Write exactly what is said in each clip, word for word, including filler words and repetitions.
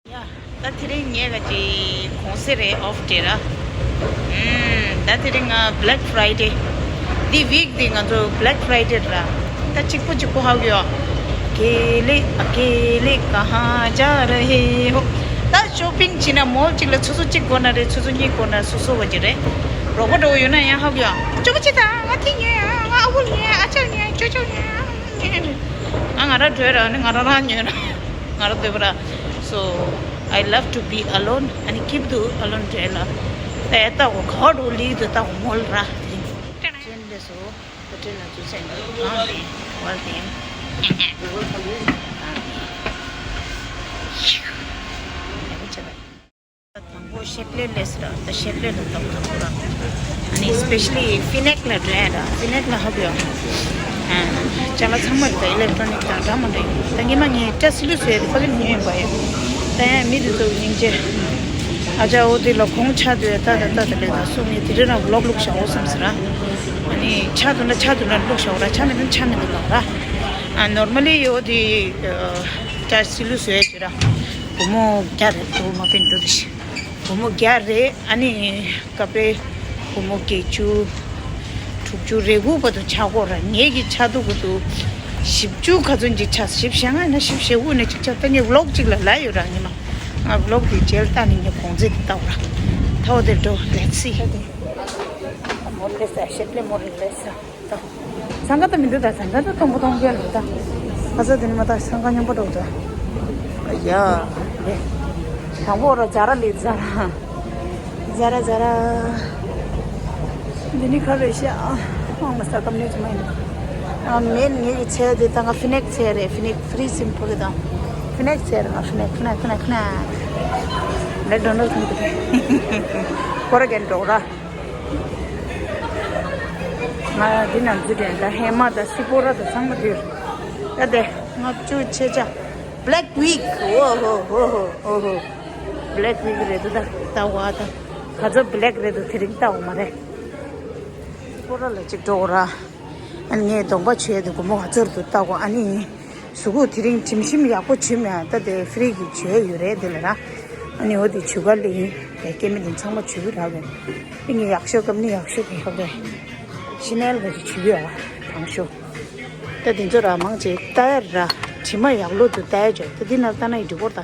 ཡ། ད་དེ་རིང་ངས་ག་ཅིག་གུང་སེང་རེད། ཨོཕ་ཌེ་ར། ཨུམ། ད་དེ་རིང་ང་Black Friday། འདི་ཝིག་འདི་ང་ཚོ་Black Friday ར། ད་གཅིག་པོ་གཅིག་པོ་ཧ་གོ་ཡོད། अकेले अकेले कहाँ जा रहे हो། ད་ཤོ་པིང་བྱེད་ན་མོལ་གཅིག་ལ་སོ་སོ་གཅིག་དགོས་ན་རེད། སོ་སོ་གཉིས་དགོས་ན་སོ་སོ་བ་ཅིག་རེད། རོགས་པ་འགྲོ་གི་ཡོད་ན་ཡང་ཧ་གོ་ཡོད། ཅོ་ཅི་ད་ང་དེ་ཉོས། ང་ཨ་བུ་ཉོས། ཨ་ཅག་ཉོས། ཅོ་ཅོ་ཉོས། ང་ང་རང་འགྲོ་ར་ནི་ང་རང་རང་ཉོས་ར། ང་རང་འདོད་པ་ར། So I love to be alone and keep the alone trailer. ད་ལྟ་འོ་ག་རུ་ལི་དུ་ད་འོ་མོལ་ར། ཅན་ལེ་སོ། ད་ཅན་ལ་ཚུ་སེན་གང་དེ་ཝལ་དེ། དང་པོ་ཤེབ་ལེ་ལེས་ར། ད་ཤེབ་ལེ་ལ་ཏོག་དང་པོ་ར། ཨ་ནི་སི་པེ་ཤ་ལི་ཧྥི་ནེག་ལ་འགྲོ་ཡ་ར། ཧྥི་ནེག་ལ་ཧ་གོ་ཡ། ཅ་ལག་ཚང་མ་རེད། ད་ཨི་ལེག་ཊོ་ནིག་དང་འདྲ་མ་འདྲ་ཡོད། ད་ཉི་མ་ངས་ཏྲ་སི་ལུ་སུ་ཡ་དེ་ཕ་གི་ཉོས་ཡིན་པ་ཡ། ད་ཡ་མི་དེ་ཚོ་སྙིང་རྗེ། ཨ་ཅག་འོ་དེ་ལ་ཁོང་ཆ་དུ་ཡ་ད་ད་ད་ད་ལེ་ད་སུ་ངས་དེ་རིང་ར་ཝི་ལོག་བླུགས་བཞག་འོ་བསམ་ཟེར་ར། ཨ་ནི་ཆ་དུ་འདྲ་ཆ་དུ་འདྲ་བླུགས་བཞག་འོ་ར། ཆ་མེད་ན་ཆ་མེད་དུ་ལོག་ར། ཨ་ནོར་མ་ལི་ཡོད་དེ་ཏྲ་སི་ལུ་སུ་ཡ་ཟེར་ར། བུ་མོ་རྒྱ་རེད་དོ་མ་པིན་དོ་དེ་ཤི། བུ་མོ་རྒྱ་རེད། ཨ་ནི་ཀ་པེ་བུ་མོ་བརྒྱད་ཅུ། དྲུག་ཅུ་རེ་དགུ་བར་དུ་ཆགས་ཀྱི་ཡོད་ར། ངེད་ཀྱི་ཆགས་འདུག་གི་འདུག་བཞི་བཅུ་ག་ཚོད་ཅིག་ཆགས། བཞི་བཅུ་ཞེ་ལྔ་ཡིན་ན་བཞི་བཅུ་ཞེ་དགུ་ནས་ཅིག་ཆགས། ད་ངས་ཝི་ལོག་ཅིག་ལ་ལབ་ཡོད་ར། ཉི་མ་ང་ཝི་ལོག་དེ་རྗེས་ལ་ལྟ་ནས་ངས་གོང་ཚད་དེ་ལྟ་བ་ར། ཐའོ་དེ་འགྲོ་let's see། མོ་རེ་ས་ཤེད་ལེ་མོ་རེ་རེ་ས། ད་སང་ག་ད་མི་འདུག་ད་སང་ག་ད་སྟོང་པོ་སྟོང་རྒྱལ་རེད་ད། ཁ་ས་དེ་ནི་མ་ད་སང་ག་སྙོམས་པོ་འགྲོ་ད། ཡ། ལེ། དང་པོ་ར་ཛ་ར་ལི་ཛ་ར། ཛ་ར་ཛ་ར། འདི་ནི་ག་རེ་ཤ། ཨང་ས་ཀམ་ནེ་ཅི་མ་ཡིན། ཨ་མེན་ངེད་ཀྱི་ཚལ་དེ་ད་ང་ཧྥི་ནེག་ཚལ་རེད། ཧྥི་ནེག་ཕི་རི་སིམ་ཕུ་རེད་ད། ཧྥི་ནེག་ཚལ་རེད། ང་ཧྥི་ནེག་ཧྥི་ནེག་ཧྥི་ནེག་ཧྥི་ནེག། མེག་ཌོ་ནལ་ཌི་མི་འདུག་ཁོ་ར་རྒན་འགྲོ་ར། ང་འདི་ནང་འཛུལ་དྲན་ད་ཧེ་མ་ད་སི་པོ་ར་ད་ཚང་མ་འདིར། ད་དེ་ལྔ་བཅུ་ཆེ་ཆ། Black Week། ཨོ་ཧོ་ཧོ་ཧོ་ཨོ་ཧོ། Black Week་རེད་འདུག་ད་ལྟ་བ་ད། ག་ཚོད་Black་རེད་འདུག་དེ་རིང་ལྟ་བ་མ་རེད། སི་པོ་ར་ལ་ཅིག་འགྲོ་ར། ཨ་ནི་ངས་གདོང་པ་བྱོས་ཏེ་སྒོར་མོ་ག་ཚོད་འདུག་ལྟ་བ། ཨ་ནི། གཟུགས་པོ་དེ་རིང་དྲིམ་ཞིམ་ཡག་པོ་བྱུགས་མེད། ད་དེ་ཧྥི་རི་གི་བྱོས་ཡོད་རེད་དེ་ལ་ར། ཨ་ནི་འོ་དེ་བྱུག་ག་ལེ་ཡིན། དེ་སྐྱེ་མི་དེ་ཚང་མ་བྱུག་གི་རག་གི། དེ་ངས་ཡག་ཤོས་སྐབས་ནི་ཡག་ཤོས་དེ་ཧ་གོ། ཤི་ནེལ་ག་ཅིག་བྱུག་གི་ཡོད་རང་ཤོས། ད་དེ་ཚོ་ར་མང་ཆེ་ལྟ་ཡ་ར། དྲི་མ་ཡག་ལོ་དུ་ལྟ་ཡ་བྱོས། ད་དེ་ན་ལྟ་ན་ཡི་འགྲིག་གོ་ར་ད།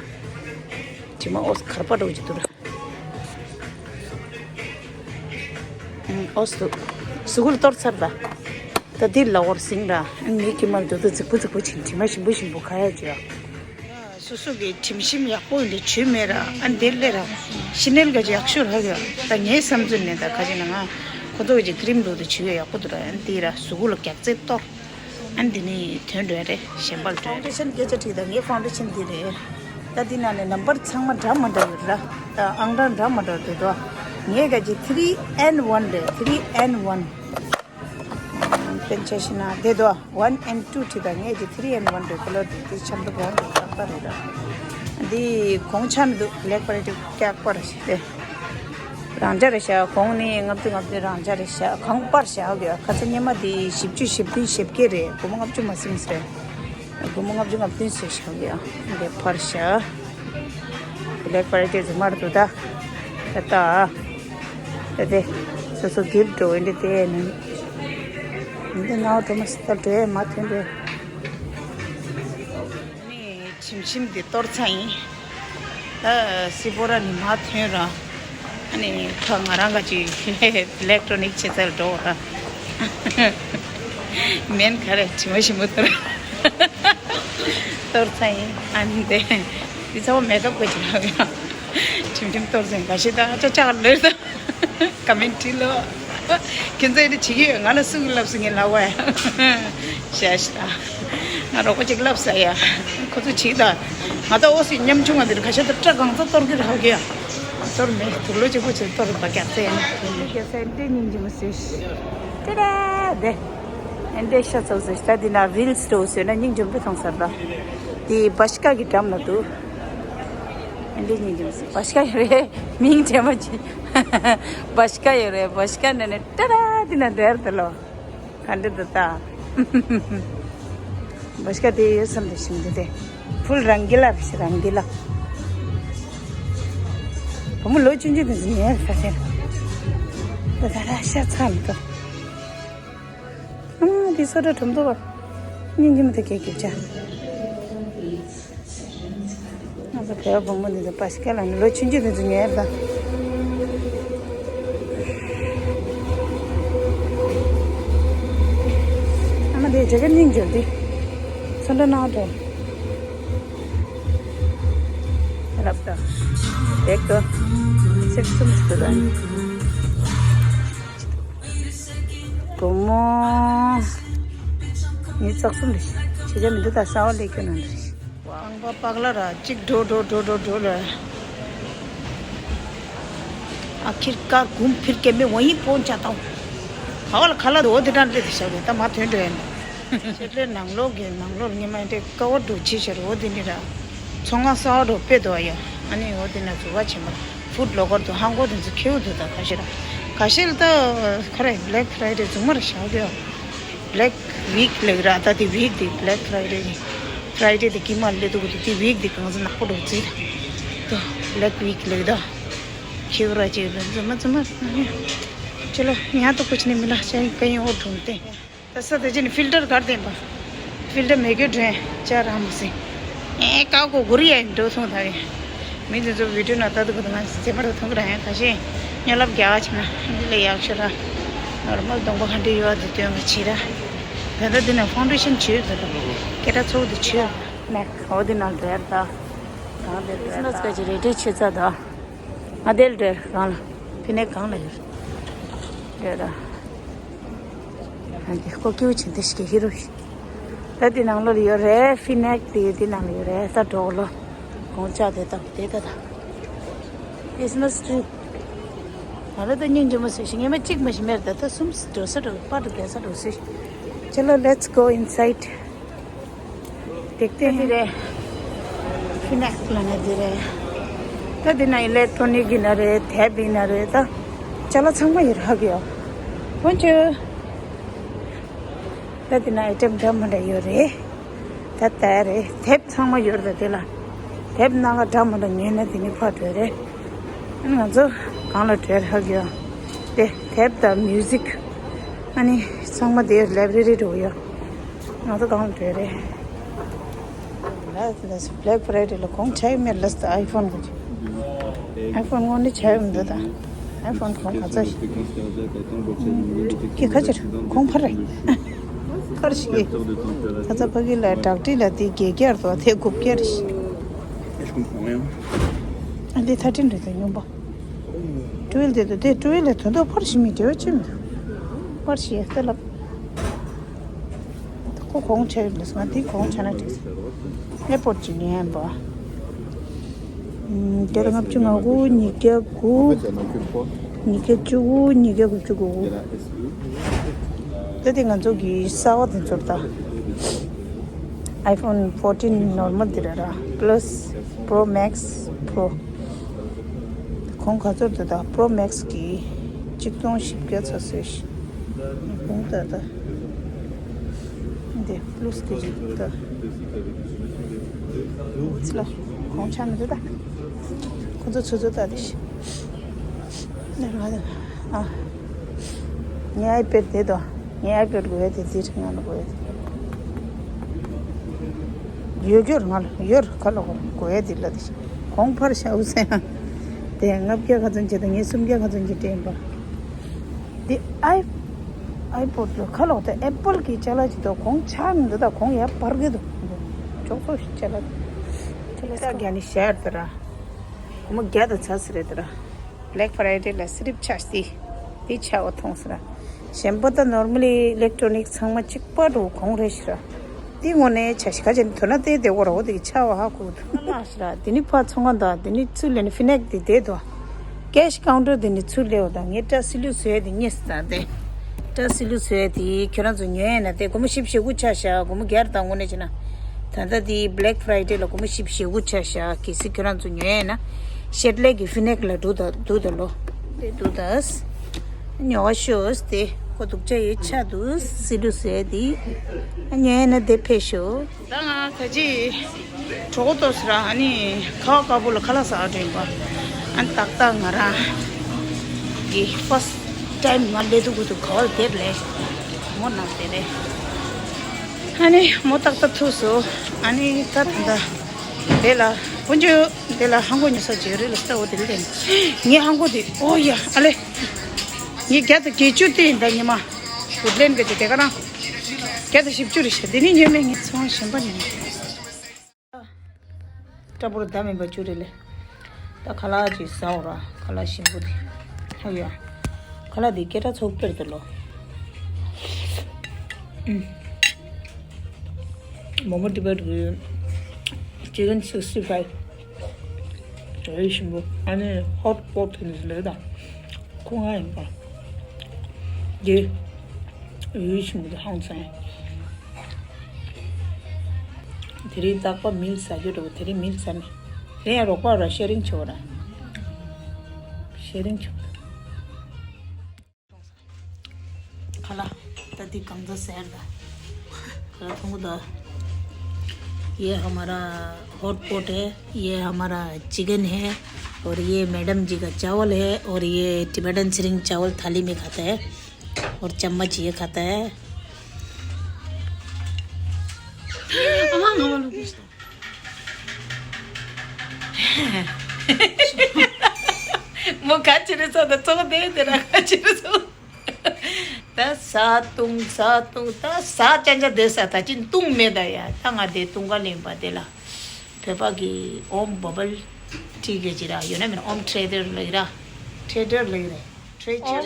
དྲི་མ་ཨོ་ཁར་པ་འགྲོ་གི་འདུག་ར། ཨོ་སུ། སུ་གུལ་གཏོར་ཚར་ད། ད་འདི་ལ་འོར་སིང་ར། མིག་གི་མར་འདུག་ད་རྫིག་པོ་རྫིག་པོ་བྱིན། དྲི་མ་ཞིམ་པོ་ཞིམ་པོ་ཁ་ཡ་བྱོས། སོ་སོ་གི་དྲིམ་ཞིམ་ཡག་པོ་འདི་བྱུགས་མེད་ར། ཨ་འདིར་སླེབས་ར། ཤི་ནེལ་ག་ཅིག་ཡག་ཤོས་རག་ཡོད། ད་ངའི་བསམ་ཚུལ་ནས་ད་ག་ཅིག་ན་ང་ཁོ་ཚོ་གི་ཅིག་ཀི་རིམ་འདུག་ད་བྱུགས་ཡ་ཡག་པོ་འདུག་ར། ཨ་འདི་ར་སུ་གུལ་ལ་རྒྱག་རྩེ་གཏོར། ཨ་འདི་ནི་དོན་འགྲོ་རེད། གཞན་པར་འགྲོ་ཕའུན་ཌེ་ཤན་སྐད་ཆ་དྲིས་དང་། ངའི་ཕའུན་ཌེ་ཤན་འདི་རེད། ད་འདི་ནང་ནས་ནམ་བར་ཚང་མ་འདྲ་མ་འདྲ་ཡོད་ར། ད་ཨང་གྲངས་འདྲ་མ་འདྲ་འདུག་དོ། ངའི་ག་ཅིག་three and one རེད། three and one། པན་ཆ་ཤི་ན་དེ་དོ་one and two དྲིས་དང་། ངའི་གཅིག་three and one རེད། ཁོ་ལ་དེ་དེ་ཆམ་པ་གང་རེད། ཏག་ཏག་རེད་ར། འདི་གོང་ཆ་མི་འདུག་ལེགས་པར་ཅིག་སྐྱག་པར་ཞིག་སྟེ། རང་འཇགས་རེད་ཤག་གོང་ནི་ལྔ་བཅུ་ལྔ་བཅུ་རང་འཇགས་རེད་ཤག་གང་པར་བཞག་དགོས། ཁ་ཚ་སྔོན་མ་དེ་བཞི་བཅུ་ཞེ་བདུན་ཞེ་བརྒྱད་རེད། སྒོར་མོ་ལྔ་བཅུ་མ་ཟིན་ཟེར། སྒོར་མོ་ལྔ་བཅུ་ང་བདུན་ཟེར་བཞག་དགོས། འདི་པར་བཞག Black Friday རྫུན་མ་རེད་འདུག་ད། ད་ད། ད་དེ་སོ་སོ་གིབ་འགྲོ་འདི་དེ་ནི། འདི་ནའོ་འགྲོ་མ་སི་ད་འགྲོ་ཡས་མ་ཐོན་འགྲོ། ནི་ཆིམ་ཆིམ་འདི་གཏོར་ཚར་ཡིན། ད་སི་པོ་ར་ནི་མ་ཐོན་ར། ཨ་ནི་ད་ང་རང་ག་ཅིག་ལེག་ཊོ་ནིག་ཆེ་ཚལ་འགྲོ་ར། མེན་ག་རེ་ཆི་མ་ཞིམ་པོ་གཏོར། གཏོར་ཚར་ཡིན། ཨ་ནི་དེ་འདི་ཚ་བོ་མེ་ཁབ་ག་ཅིག་ལ་ཡ། ཆིམ་ཆིམ་གཏོར་ཚར་ཡིན། ག་ཤེད་ད་ཨ་ཅག་ཅག་ལོས་ད། ཀ་མེན་བྲིས་ལོ། ཁྱེད་ཚོས་འདི་བྱེད་ཀྱི་ཡོད། ང་ལ་སུ་གིས་ལབ་སོང་ངས་ལབ་བ་ཡ། ཤ་ཤ། ང་རོགས་པ་ཅིག་ལབ་ས་ཡ། ཁོ་ཚོ་བྱེད་ད། ང་ད་ཨོ་སི་ཉམ་ཆུང་བ་འདིར་ཁ་ཤས་ད་སྐྲ་གང་ཚ་གཏོར་གི་རེད་ཧ་གི་ཡ། གཏོར་མེད། དུག་ལོག་གཅིག་པོ་བྱེད་གཏོར་བ་རྒྱག་ས་ཡ་ནི། རྒྱག་ས་ཡ་འདི་སྙིང་རྗེ་མོ་ཟེར། ཏེ་ར་དེ། ཨེ་འདྲས་ཤ་ཚ་བོ་ཟེར། ད་འདི་ན་རིལ་སི་འགྲོ་ཟེར་ན་སྙིང་རྗེ་མོ་དཔེ་མཐོང་ས་རེད་ད། འདི་བ་ཤི་ཀ་གི་འགྲམ་ན་འདུག་ཨེ་འདྲས་སྙིང་རྗེ་མོ་ཟེར། བ་ཤི་ཀ་ཡོད་རེད། མིང་དྲན་མ་བྱེད། བ་ཤི་ཀ་ཡོད་རེད། བ་ཤི་ཀ་ན་ནི་ཏ་ར་འདི་ན་འདྲ་རེད་ད་ལོ། ག་འདྲ་འདུག་ད། བ་ཤི་ཀ་དེ་ཡོད་བསམ་དེ་ཞིམ་འདུག་དེ། ཕུལ་རང་གི་ལ་རེད་ཤག་རང་གི་ལ། བུ་མོ་ལོ་ཆུང་ཆུང་དེ་ཚོ་ཉལ་ས་ཆེན། ད་ད་ད་ཤ་ཚ་མི་ཐུབ། ཨ་མ་དེ་སོ་འདྲ་གྲུམ་འདུག་བ། སྙིང་རྗེ་མི་ཐུབ་ཀྱི་རྒྱུ་ཆ། ང་ཚོ་བོད་བུ་མོ་འདི་ཚོ་པ་ཤི་ཀ་ལ་ནི་ལོ་ཆུང་ཆུང་འདི་ཚོ་ཉལ་ད། ཨ་མ་དེ་དེ་ག་སྙིང་རྗེ་དེ། སོ་འདྲ་ནང་དུ། ལབ་ད། བེག་ཏོ། སེར་གསུམ་ཞིག་ཏུ་ད། བུ་མོ། ངའི་ཙག་གསུམ་རེད། ཤེས་བྱ་མི་འདུག་ད་གསར་བ་ལས་ཁྱོད་རང་རེད། ཨང་པ་པག་ལ་ར་གཅིག་འགྲོ་འགྲོ་འགྲོ་འགྲོ་འགྲོ་ལ། ཨ་ཁིར་ཀར་གུམ་ཕིར་ཀེ་མེ་ཝ་ཡི་པོན་ཅ་ཏང་། ག་བ་ལ་ཁ་ལ་འོ་དེ་དྲན་ལེ་དེ་ཤ་རེད་ད་མ་ཐོན་འགྲོ་ཡ་ནི། ཤེད་ལས་ནང་ལོག་གི་ནང་ལོག་ཉི་མ་དེ་ཀ་བ་འགྲོ་ཆེ་ཤར་འོ་དེ་ནི་ར། ཚོང་ང་གསར་བ་འགྲོ་དཔེ་དོ་ཡ། ཨ་ནི་འོ་དེ་ན་ཟུ་བ་ཆེན་པོ། ཕུད་ལོ་ཀར་དུ་ཧང་གོ་དེ་ཚོ་ཁེའུ་དུ་ད་ཁ་ཤས་ར། ཁ་ཤས་ལ་ད་ཁ་རེ་Black Friday་ཛུ་མར་ཤ་གི་ཡ། Black Week་ལེགས་ར་ད་དེ་week་དེ་Black Friday་ནི། Friday་དེ་ཀི་མ་ལེ་དུ་གུ་དེ་week་དེ་གང་ཟེ་ནག་པོ་འགྲོ་ཙི་ད། ད་Black Week་ལེགས་ད། ཁེའུ་ར་ཅེ་ཛུ་མ་ཛུ་མ། चलो यहाँ तो कुछ नहीं मिला चल कहीं और ढूंढते हैं। ད་ས་ད་ཅི་ནི་ཕིལ་ཏར་གར་བསྟན་པ། ཕིལ་ཏར་མེ་གེ་ཌྲེན་ཅ་ར་མ་སི། ཨེ་ཀ་གོ་གུ་རི་ཡ་འགྲོ་སོང་ད་རེ། མི་འདི་ཚོ་བི་ཌིའོ་ན་ད་དུ་གུ་ད་ང་ཟེ་མ་རུ་ཐུང་གུ་ར་ཡ་ཁ་ཤས། ཉོ་ལབ་རྒྱ་ཆེ་ན་འདི་ལ་ཡག་ཤོས་ར། ནོར་མལ་གདོང་པ་ཁ་འདྲི་ཡོད་དེ་སྟོན་ག་ཆི་ར། ད་ད་འདི་ན་ཕའུན་ཌེ་ཤན་བྱོས་ད་ད། སྐད་གྲགས་ཚོགས་དེ་བྱོས། མེག་འོ་དེ་ན་འདྲེར་ད། གང་དེ་འདྲེར་ད། ཁྲིས་མས་ག་ཅི་རེ་ཌི་བྱེད་ཚ་ད། ང་དེ་ལ་འདྲེར་གང་ལ། ཕི་ནེ་གང་ལ་ཡོད། འདྲེར་ད། ཨ་འདི་ཁོ་ཀེའུ་ཆེན་དེ་ཞིག་གི་ཧི་རུ་ཞིག་ད་དེ་ནང་ལོགས་ལ་ཡོད་རེད། ཕི་ནེག་དེ་དེ་ནང་ལ་ཡོད་རེད། ད་གྲོགས་ལོ། གོང་ལྕགས་དེ་ད་དེ་ད་ད། Christmas tree། ང་ལ་ད་སྙིང་རྗེ་མོ་བཟོས་ཤིག་ངས་མ་གཅིག་མ་ཞིག་མེར་ད་ད་གསུམ་འགྲོ་ས་འགྲོ་པ་འགྲོ་བསྡད་ས་འགྲོ་ཟེར། Chalo, let's go inside. དེག་ཏེ་འདི་རེད། ཕི་ནེག་ལ་ནི་འདི་རེད། ད་འདི་ན་ཨི་ལེག་ཊོ་ནིག་ཡིན་ན་རེད། དེབ་ཡིན་ན་རེད། ད་ཅ་ལག་ཚང་མ་ཡོད་རག་གི་ཡོད། འོན་ཀྱང་ད་འདི་ན་ཨའི་ཊེམ་འདྲ་མི་འདྲ་ཡོད་རེད། ད་ད་རེད། དེབ་ཚང་མ་ཡོད་རེད་ད་དེ་ལ། དེབ་ནང་ག་འདྲ་མི་འདྲ་ཉོས་ན་དེ་ནི་ཕར་འགྲོ་རེད། ཨ་ནི་ང་ཚོ་གང་ལ་འགྲོ་རག་གི་ཡོད། དེ་དེབ་དང་མིའུ་ཟིག་ཨ་ནི་ཚང་མ་དེ་ལའི་བྷ་རེ་རི་འགྲོ་གི་ཡོད། ང་ཚོ་གང་ལ་འགྲོ་རེད། ལ་ལ་Black Friday་ལ་གོང་ཆ་ཡི་མེད་ལ་ཨའི་ཕོན་གོ་ཨའི་ཕོན་དངོས་གནས་ཆ་ཡི་མི་འདུག་ད། ཨའི་ཕོན་གོང་ག་ཚ་ཞིག་གི་ཁ་ཆེར་གོང་འཕར་རེད། འཕར་ཞིག་གི་ཁ་ཚ་ཕ་གི་ལ་བྲག་ཏི་ལ་དེ་བརྒྱད་བརྒྱ་རེད་དོ་དེ་དགུ་བརྒྱ་རེད་ཞིག་ཨ་འདི་ཐ་ཏིན་རེད་དོ་ཉུང་པ། ཀྲུ་ཝེལ་དེ་དོ་དེ་ཀྲུ་ཝེལ་ལ་དོན་དག་འཕར་ཞིག་མི་འབྲེལ་བ་ཅི་མི་འདུག་འཕར་ཞིག་ཡ་ལྟ་ལབ། ཁོ་གོང་ཆ་ཡོད་ལ་སོང་ང་དེ་གོང་ཆ་ན་འགྲིག་ས། ཨེར་པོར་ཊི་ཅིག་ཉན་པ། ཨམ། བརྒྱ་དང་ལྔ་བཅུ་ང་དགུ། ཉིས་བརྒྱ་དགུ། ཉིས་བརྒྱ་བཅུ་དགུ། ཉིས་བརྒྱ་དགུ་བཅུ་གོ་དགུ། ད་དེ་ང་ཚོ་གི་གསར་བ་དེ་ཚོར་ད། iPhone fourteen normal་དེ་ར་ར། Plus Pro Max Pro། གོང་ག་ཚོད་འདུག་ད། Pro Max་གི་གཅིག་སྟོང་བཞི་བརྒྱ་ཚ་ཟེར་ཞིག་གོང་ད་ད། འདི་Plus་དེ་ཅིག་ད། ཚི་ལ་གོང་ཆ་མི་འདུག་ད། ཁོ་ཚོ་ཚོ་ཚོ་ད་དེ་ཞིག་ནི་ར་ད། ཨ། ངའི་iPad་དེ་དོ། ངའི་iPad་དགོས་ཡ་དེ་དེ་རིང་ང་ལ་དགོས་ཡ་དེ། ཡོད་རྒྱུར་ང་ལ་ཡོད་ར་ཁ་ལ་དགོས་ཡ་དེ་ལ་དེ་ཞིག་གོང་འཕར་ཤ་འུ་ཚ་ཡང་། དེ་ལྔ་བརྒྱ་ཁ་ཚོན་གྱི་དང་ངས་སུམ་བརྒྱ་ཁ་ཚོན་གྱི་སྤྲད་ཡིན་པ། འདི་ཨའི་ཨའི་པོ་ཌི་ལ་ཁ་ལོག་དེ་ཨེ་པལ་གྱི་ཅ་ལག་ཅིག་དང་གོང་ཆག་མི་འདུག་ད་གོང་ཡར་འཕར་གི་འདུག་ཅོག་ཙོ་ཅ་ལག་དེ་ལ་ས་རྒྱ་ནི་ཤར་དེ་ར། སྒོར་མོ་བརྒྱ་དང་ཚ་ཟེར་རེད་དེ་ར། Black Friday་ལ་སི་རིབ་ཆ་སྟེ་དེ་ཆ་བ་མཐོང་ཟེར་ར། གཞན་པ་ད་normally electronic་ཚང་མ་གཅིག་པ་འགྲོ་གོང་རེད་ཤི་ར། དེ་དངོས་གནས་ཆ་ཤི་ཁ་ཅན་དོ་ན་དེ་དེ་འོ་ར་འོ་དེ་གི་ཆ་བ་ཧ་གོ་འདུག་ལ་ཤི་ར། དེ་ནི་ཕ་ཚོང་ཁང་དང་དེ་ནི་ཚུལ་ལེན་ཕི་ནེག་དེ་དེ་དོ། Cash counter་དེ་ནི་ཚུར་སླེབས་པ་དང་ངས་སྐྲ་སི་ལུ་བཟོས་དེ་རྙེད་སོང་ད་དེ། སྐྲ་སི་ལུ་བཟོས་དེ་ཁྱོད་རང་ཚོ་ཉོ་ཡས་ན་དེ་སྒོར་མོ་བཞི་བཅུ་ཞེ་དགུ་ཆགས་ཤག་སྒོར་མོ་བརྒྱ་རེ་དང་དངོས་གནས་བྱས་ན། ད་ལྟ་དེ་Black Friday་ལ་སྒོར་མོ་བཞི་བཅུ་ཞེ་དགུ་ཆགས་ཤག་གལ་སྲིད་ཁྱོད་རང་ཚོ་ཉོ་ཡས་ན། ཤེད་ལེག་གི་ཕི་ནེག་ལ་འགྲོ་ད་འདུག་ད་ལོ། དེ་འདུག་ད། ཉོ་བ་ཤོག་དེ་ཁོ་སྡུག་ཅག་ཡོད་ཆགས་འདུག་སི་ལུ་བཟོས་དེ། ཉོ་ཡས་ན་དེ་ཕེབས་ཤོག་ད་ང་ད་ཅི་གྲོགས་ཏོ་སི་ར་ཨ་ནི་ཁ་བ་དཀར་པོ་ལ་ཁ་ལག་ཟ་འགྲོ་ཡིན་པ། ཨ་ཏག་ཏག་ང་རང་གི་first time ང་ལས་དུ་གུ་དུ་ག་བར་དེབ་ལས་མོ་ནང་དེ་རེད། ཨ་ནི་མོ་ཏག་ཏག་ཐུག་སོང་། ཨ་ནི་ད་ད་ད་དེ་ལ་ཕུན་ཆུ་དེ་ལ་ཧང་གོ་ཉོ་ས་བྱེད་རེད་ལ་ས་འོ་དེ་ལས་ངའི་ཧང་གོ་དེ་ཨོ་ཡ་ཨ་ལེ། ངའི་བརྒྱ་དང་བརྒྱད་ཅུ་དེ་ཡིན་ད་ཉི་མ་བུ་ལེན་གི་དེ་དེ་ག་རང་བརྒྱ་དང་བཞི་བཅུ་རེད་ཤག་དེ་ནི་ཉོས་མེད་ངའི་ཚོང་གཞན་པ་ཉོས། སྐྲ་ཕོར་བདག་མེད་པ་བཅུ་རེ་ལས། ད་ཁ་ལག་ཅིག་ཟ་འོ་ར། ཁ་ལག་ཞིམ་པོ་དེ། ཧ་ཡ། ཁ་ལག་དེ་སྐད་གྲགས་ཚོགས་པེར་དུ་ལོ། ཨུམ། མོ་མོ་ཏི་བེད་གི་chicken sixty five། རེ་ཞིམ་པོ། ཨ་ནི་hot pot དེ་ནི་ལས་ད། ཁོ་ང་ཡིན་པ། དེ། རེ་ཞིམ་པོ་དེ་ཧང་སང་། དེ་རིང་རྟག་པར་མིལ་ཟ་རྒྱུ་འགྲོ། དེ་རིང་མིལ་ཟ་མེད། དེ་ཡང་རོགས་པ་ར་ཤེ་རིང་བྱེད་པ་ར། ཤེ་རིང་བྱེད་པ། ཁ་ལག་ད་འདི་གང་ཚ་ཟེར་ད། ཁ་ལག་ཐུང་གུ་ད། ये हमारा hot pot है। ये हमारा चिकन है। और ये मैडम जी का चावल है। और ये टिबेटन सिरिंग चावल थाली में खाता है। और चम्मच ये खाता है। མོ་ག་ཅི་རེད་ཚོ་ད་ཚོ་དེ་དེ་ར་ག་ཅི་རེད་ཚོ། ད་ས་བཏུང་ས་བཏུང་ད་ས་ཅན་ཅན་དེ་ས་ད་ཅི་བཏུང་མེད་ད་ཡ། ད་ང་དེ་བཏུང་ག་ལེན་པ་དེ་ལ་བོད་པ་གི་ཨོམ་བ་བལ་ཊི་གེ་ཅི་ར་ཡོད་ན་མིན་ཨོམ་ཁྲེ་དེར་ལ་ཡི་ར། ཁྲེ་དེར་ལ་ཡི་ར། ཁྲེ་ཆེར་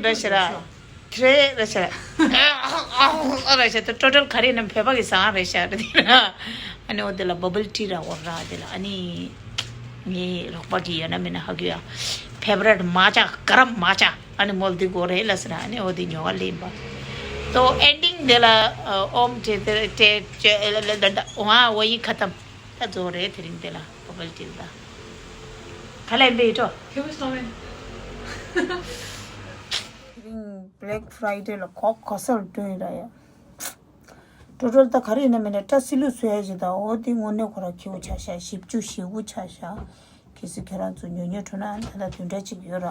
ར་ཤི་ར། ཁྲེ་ར་ཤི་ར། ཨ་ར་ཤི་ཏོ་ཊལ་ག་རེ་ན་བོད་པ་གི་ཟ་ར་ཤི་ར་དེ་ར། ཨ་ནི་འོ་དེ་ལ་བ་བལ་ཊི་ར་འོ་ར་དེ་ལ་ཨ་ནི། ངའི་རོགས་པ་གི་ཡོད་ན་མིན་ན་ཧ་གོ་ཡ། ཕེ་བ་རེཊ་མ་ཅ་ག་རམ་མ་ཅ། ཨ་ནི་མོལ་དེ་གོ་རེ་ལ་ཟེར་ཨ་ནི་འོ་དེ་ཉོ་ག་ལེན་པ། ཏོ་ཨེན་ཌིང་དེ་ལ་ཨོམ་ཏྲེ་ཏྲེ་ཏྲེ་ལ་ལ་ལ་ཨོ་ཨ་འོ་ཡི་ཁ་ཏམ། ད་རྫོགས་རེད་དེ་རིང་དེ་ལ་བ་བལ་ཊི་ལ་ད། ག་ལ་ཡིན་པའི་ཡིད་འཕྲོག་དེ་རིང་Black Friday ལ་གོ་གོ་སར་བསྐྲུན་ར་ཡ། ཊོ་ཊལ་ད་ག་རེ་ཡིན་ན་མིན་ན་སྐྲ་སི་ལུ་བཟོ་ཡ་ཞིག་དང་འོ་དེ་དངོས་གནས་ཁོ་ར་ཁེའུ་ཆ་ཤ་བཞི་བཅུ་ཞེ་དགུ་ཆ་ཤ། གལ་སྲིད་ཁྱེད་རང་ཚོ་ཉོ་ཉོ་འཕྲོ་ན་ད་ལྟ་བདུན་ཕྲག་གཅིག་ཡོད་ར།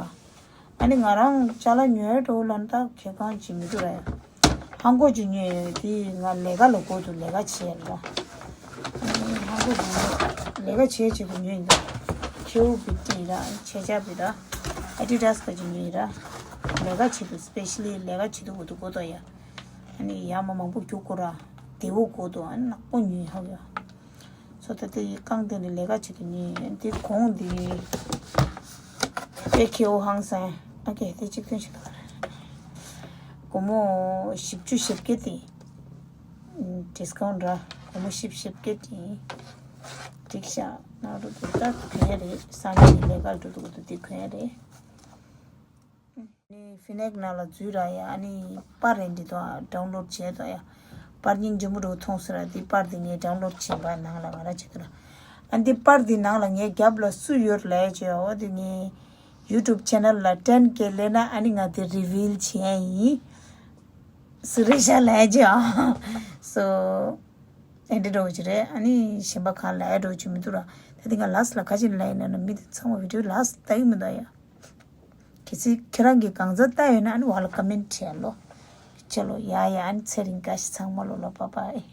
ཨ་ནི་ང་རང་ཅ་ལག་ཉོ་ཡ་འགྲོ་ལ་ད་ཁེ་གང་ཅིག་མི་འདུག་ར་ཡ། ཧང་གོ་ཅིག་ཉོས་ཡོད་དེ་ང་ལས་ཀ་ལ་དགོས་འདུག་ལས་ཀ་བྱེད་ཡ་ལ། ཧང་གོ་ཅིག་ཉོས་ལས་ཀ་བྱེད་ཆེད་དུ་ཉོས་ཡིན་ད། ཁེའུ་བི་ཏི་ར་ཆེ་ཆ་བི་ར། ཨ་ཌི་ཌ་སི་ཀ་ཅིག་ཉོས་ཡིན་ར། ལས་ཀ་བྱེད་དུ་སི་པེ་ཤ་ལི་ལས་ཀ་བྱེད་དུ་དགོས་འདུག་དགོས་དོ་ཡ། ཨ་ནི་ཡ་མ་མང་པོ་རྒྱུག་དགོས་ར། བདེ་བོ་དགོས་འདུག་ཨ་ནི་ནག་པོ་ཉོས་ཧ་གོ་ཡ། སོ་ད་ལྟ་ཡི་རྐང་སྟེང་ནས་ལས་ཀ་བྱེད་དུ་ཉན་འདི་གོང་འདི་དཔེ་ཁེའུ་ཧང་སང་ཨ་ཀེ་དེ་གཅིག་ཐོན་ཞིག་ད་གར་སྒོར་མོ་བཞི་བཅུ་ཞེ་བརྒྱད་དེ་ཌིས་ཀའུན་ཊི་ར་སྒོར་མོ་བཞི་བཅུ་ཞེ་བརྒྱད་དེ་འགྲིག་ཤག་ནང་རུ་དུ་ད་གོན་ཡ་རེད། སང་ཉིན་ལས་ཀ་འགྲོ་དུ་དུ་དེ་གོན་ཡ་རེད། ནི་ཕི་ནེག་ནང་ལ་འཛུལ་ར་ཡ། ཨ་ནི་པར་རེད་འདི་དོ་ཌའུན་ལོཌ་བྱས་དོ་ཡ། པར་རྙིང་ཆེན་པོ་འགྲོ་མཐོང་སོང་ར། འདི་པར་འདི་ངས་ཌའུན་ལོཌ་བྱས་པ་ནང་ལ་ང་ར་བྱེད་དོ་ར། ཨ་འདི་པར་འདི་ནང་ལ་ངའི་རྒྱབ་ལ་སུ་ཡོད་ལས་བྱས་འོ་འདི་ངའི་ཡུ་ཊུབ་ཆེ་ནལ་ལ་ཊེན་ཀེ་སླེབས་ན་ཨ་ནི་ང་འདི་རི་ཝིལ་བྱས་ཡིན། སུ་རེད་ཤག་ལས་བྱས་ཨ། སོ་ཨེ་འདྲ་འགྲོ་བྱེད་རེད། ཨ་ནི་གཞན་པ་གང་ལས་འགྲོ་བྱེད་མི་འདུག་ར། ད་འདི་ང་ལ་སི་ལ་ཁ་ཅིག་ལས་ཡིན་ན་མི་འདི་ཚང་མ་བི་ཌིའོ་ལ་སི་ལྟ་གི་མི་འདུག་ཡ། གལ་སྲིད་ཁྱེད་རང་གིས་གང་ཟག་ལྟ་ཡོད་ན་ཨ་ནི་བ་ལ་ཀ་མེན་ཊི་བྱས་ལོ། ཅེ་ལོ་ཡ་ཡ་ཨ་ནི་ཚེ་རིང་དགའ་ཞིག་ཚང་མ་ལོ་ལོ་པ་པ་ཨེ།